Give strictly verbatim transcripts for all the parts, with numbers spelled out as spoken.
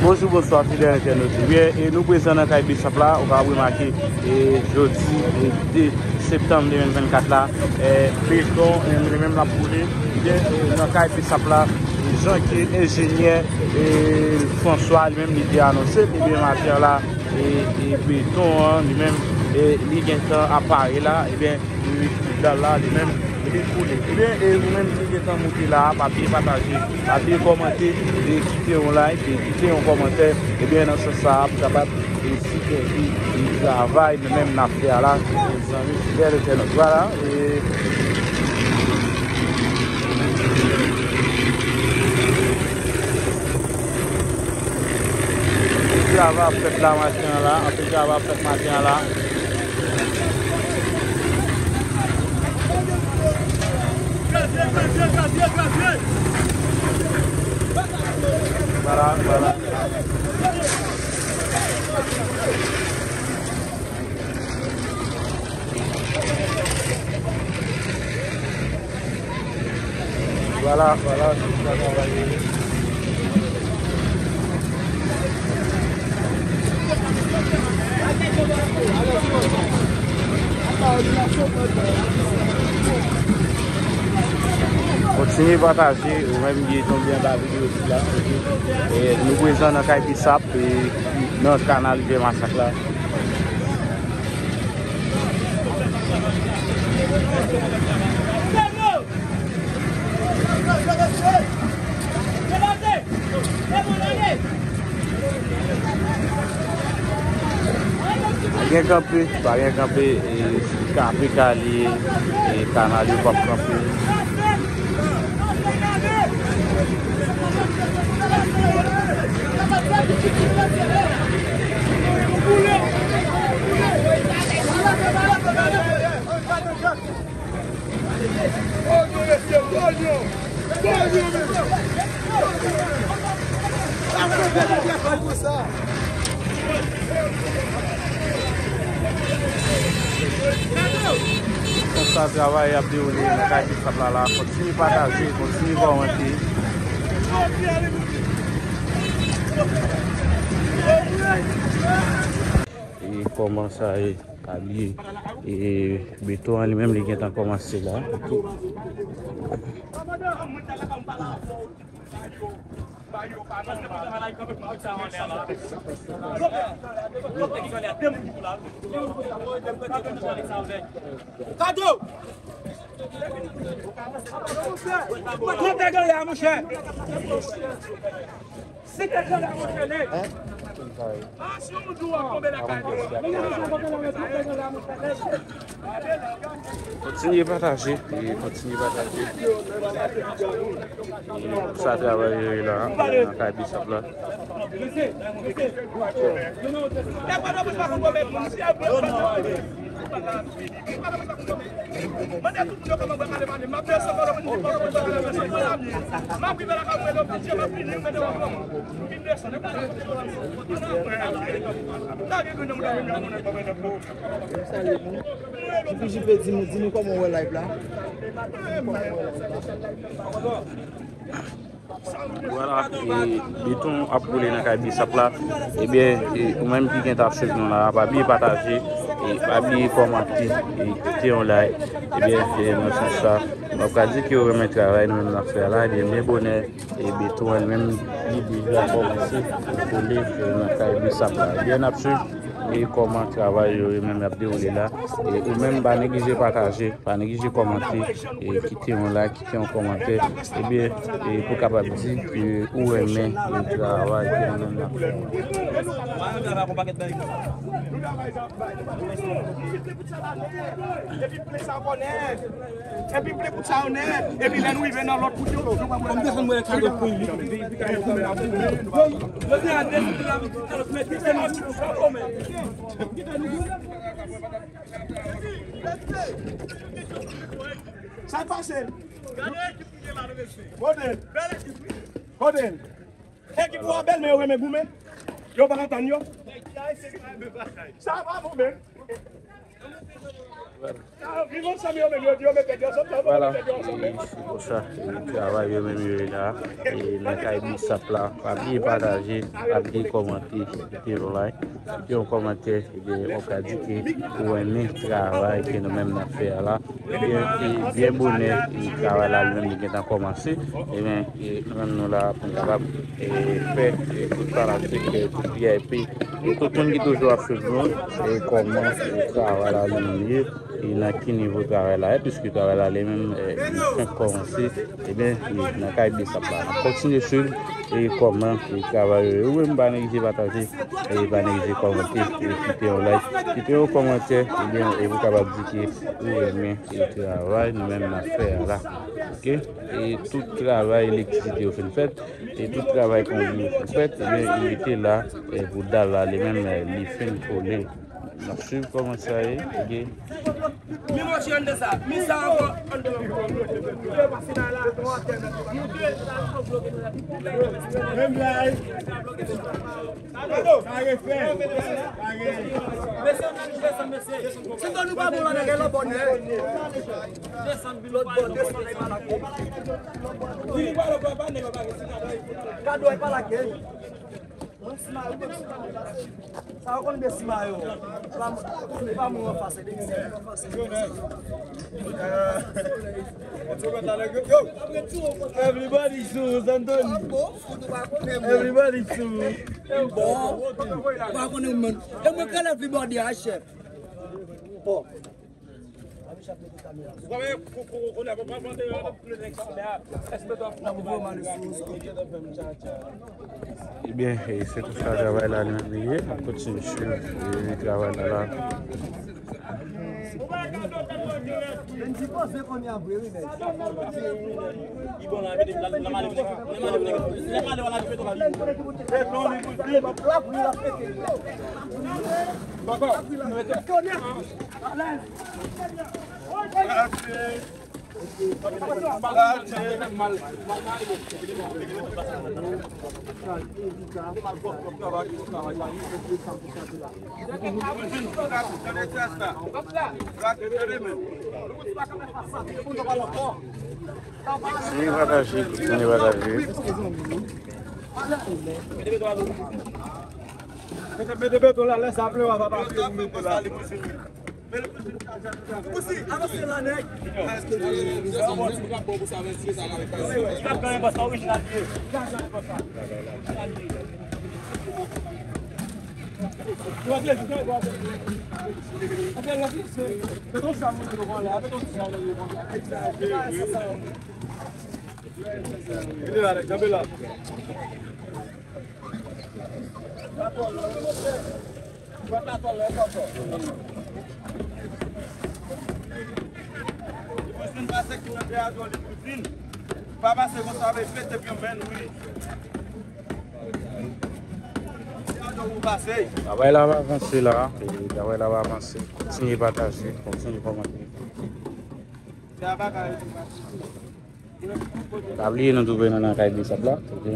Bonjou, bonswa, fidèl entènot. Ebyen, e nou prezan nan kay Bisap la, ou ka remake, e jodi, e de septanm de mil vennkat la, e beton, e li menm l ap boule. Ebyen, e nan kay Bisap la, e jan ke enjenyè, e François, li menm, li te anonse, ebyen, maten la, e, e beton an, li menm, e li gentan ap pare la, ebyen, e dal la, li menm, li koule. Ebyen, e ou menm ki gentan moute la, pa bliye pataje, pa bliye kòmante, e kite yon like, e kite yon kòmantè. Ebyen, nan sans sa a, pou kapab, e sipòte, e travay nou menm n ap fè a la, e zanmi fidèl entènot. Vwala, e travay ap fèt la maten an la, anpil travay ap fèt maten an la. Vwala, vwala. Vwala, vwala, se sa travay yo ye. Kontinye pataje, ou menm ki tonbe anba videyo sila, ok? E nou prezan nan kay Bisap, e nan kanal Rivyè Masak la. Pa gen kanpe, pa gen kanpe, e, kanpe kale, e, kanal yo p ap kanpe. Konsa travay ap dewoule nan kay Bisap la la. Kontinye pataje, kontinye kòmante. E kòman sa ye? Pa bliye, e, beton an li menm li gentan kòmanse la. Kado! Mwen te gen lè a, monchè. Kontinye pataje, e kontinye pataje. E sa travay yo ye la, nan kay Bisap la. Mande tout moun yo kòman pral pale, pale. M ap desann kòlè moun ki pa konn pale, m ap rive lakay mwen, m ap vini, m mete w anfòm. M vin desann, e konsa. Lage grenn nan mouda moun la, moun nan kòman nan fò. J P, di nou, di nou kòman w wè live la. Vwala, e, beton ap boule nan kay Bisap la. Ebyen, e, ou menm ki gen t ap swiv nou la, pa bliye pataje, e, pa bliye kòmante, e, kite yon like. Ebyen, e, nan sans sa, m ap ka di ke ou renmen travay nou menm n ap fè a la, ebyen, byen bonè, e, beton an li menm, li deja kòmanse boule, e, nan kay Bisap la. Ebyen, n ap swiv, e, kòman travay yo, yo menm ap dewoule la. E, ou menm, pa neglije pataje. Pa neglije kòmante, e kite yon like, kite yon kòmantè, ebyen, e pou kapab di ke ou renmen, e, travay ke nou menm n ap fè. Epi plen sa konnen, epi plen kout sa yo nèt, epi lè nou rive nan lòt kout yo, nou pa mwen. Kòm desann mwen kado pou li. Yo, yo te a desann la, mete se nan kout yo. Sa k pase? Kote l? Kote l? Ekip ou a bèl, men yo renmen goumen. Yo pa antann yo. Sa pa bon, men. Vwala. E se konsa, e travay yo menm yo ye la. E nan kay Bisap la, pa bliye pataje, pa bliye kòmante, kite yon like, kite yon kòmantè, ebyen, ou ka di ke ou renmen travay ke nou menm n ap fè a la. Ebyen, e byen bonè, e travay la li menm li gentan kòmanse. Ebyen, e nou menm nou la pou n kapab, e fè, e tout fanatik, e tout V I P, e tout moun ki toujou ap swiv nou, e kòman, e travay la li menm li ye, e nan ki nivo travay la ye, piske travay la li menm, e li fenk kòmanse. Ebyen, e nan kay Bisap la, n ap kontinye swiv, e kòman, e travay yo ye. Ou menm pa neglije pataje, e pa neglije kòmante, e kite yon like, kite yon kòmantè, ebyen, e pou kapab di ke ou renmen, e travay nou menm n ap fè a la. Oke? E tout travay elektrisite yo fin fèt, e tout travay konbit yo fin fèt, ebyen, li rete la, e pou dal la, li menm, e li fin kole. N ap swiv kòman sa ye, oke? Mi mòso anndan sa, mi sa ankò anndan. Menm bagay. Sa refè. Sa refè. Mesye, ann desann, mesye. Si ton nou pa bon la, nèg lòt bò nèt. Desann, lòt bò, desann, e pa la gen. Wi, pa la gen. Kado, e pa la gen. Mwen simaye, mwen simaye. Sa yo konn de simaye yo. E pa, e pa mwen anfase, de misye anfase. Yo, everybody sou Anthony. Everybody sou. Bon, pa konnen mwen. E mwen ke everybody a chèf. Bon. Ebyen, e se konsa travay la li menm li ye. N ap kontinye swiv, e, travay la la. Kontinye pataje, kontinye pataje. Mete, mete beton la, lè sa ple, w ap pase, mete la. Limousin pase ki nan teyatò limousin. Pa pase konsa, men pete pyon men wi. Teyatò pou pase. Travay la va avanse la, e travay la va avanse. Kontinye pataje, kontinye kòmante. Pa bliye nou twouve nou nan kay Bisap la. Ok.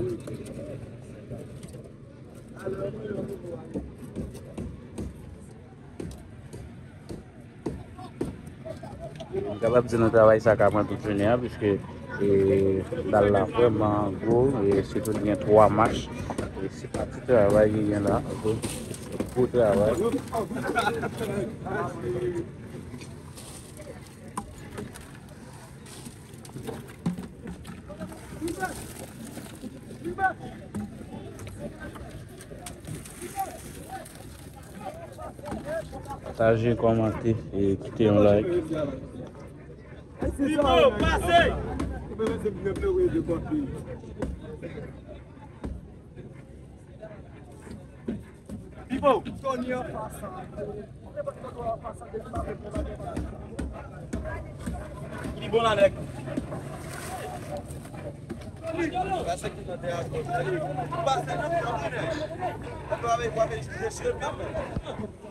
M kapab di nou travay sa ka pran tout jounen an, piske, e, dal la vrèman gwo, e sitou li gen twa mach. E se pa ti travay ki gen la, ok. Se gwo travay. Pataje, kòmante e kite yon like. Pipo, pase! Pipo! Li bon la, nèg. Pase ki nan teyat. Pase nan teyat. Travay pou ap mesye kanmenm.